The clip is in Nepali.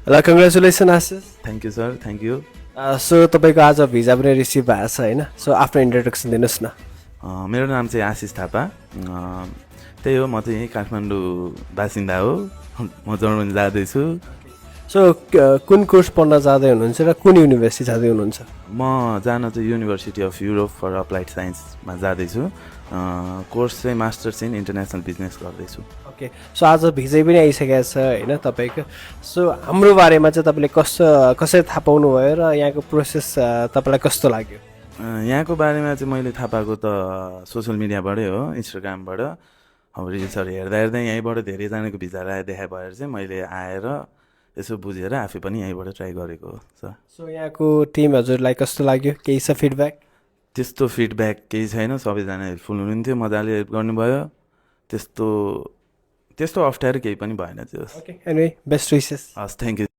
ल congratulation Ashish thank you sir, thank you. So तपाईँको आज भिजा पनि रिसिभ भएको छ होइन सो आफ्नो इन्ट्रोडक्सन दिनुहोस् न। मेरो नाम चाहिँ आशिष थापा। त्यही हो, म चाहिँ यहीँ काठमाडौँ बासिन्दा हो। म जर्मनी जाँदैछु। सो कुन कोर्स पढ्न जाँदै हुनुहुन्छ र कुन युनिभर्सिटी जाँदै हुनुहुन्छ? म जान चाहिँ university of Europe for applied साइन्समा जाँदैछु। कोर्स चाहिँ मास्टर्स इन इन्टरनेसनल बिजनेस गर्दैछु। ओके, सो आज भिजै पनि आइसकेको छ होइन तपाईँको। सो हाम्रो बारेमा चाहिँ तपाईँले कसरी थाहा पाउनुभयो र यहाँको प्रोसेस तपाईँलाई कस्तो लाग्यो? यहाँको बारेमा चाहिँ मैले थाहा पाएको त सोसियल मिडियाबाटै हो, इन्स्टाग्रामबाट। अब रिल्सहरू हेर्दा हेर्दै यहीँबाट धेरैजनाको भिजा देखा भएर चाहिँ मैले आएर यसो बुझेर आफै पनि यहीँबाट ट्राई गरेको हो सर। सो यहाँको टिम हजुरलाई कस्तो लाग्यो? केही छ फिडब्याक? त्यस्तो फिडब्याक केही छैन, सबैजना हेल्पफुल हुनुहुन्थ्यो, मजाले हेल्प गर्नुभयो। त्यस्तो अप्ठ्यारो केही पनि भएन त्यो। Okay, anyway best wishes. हस्, थ्याङ्क यू।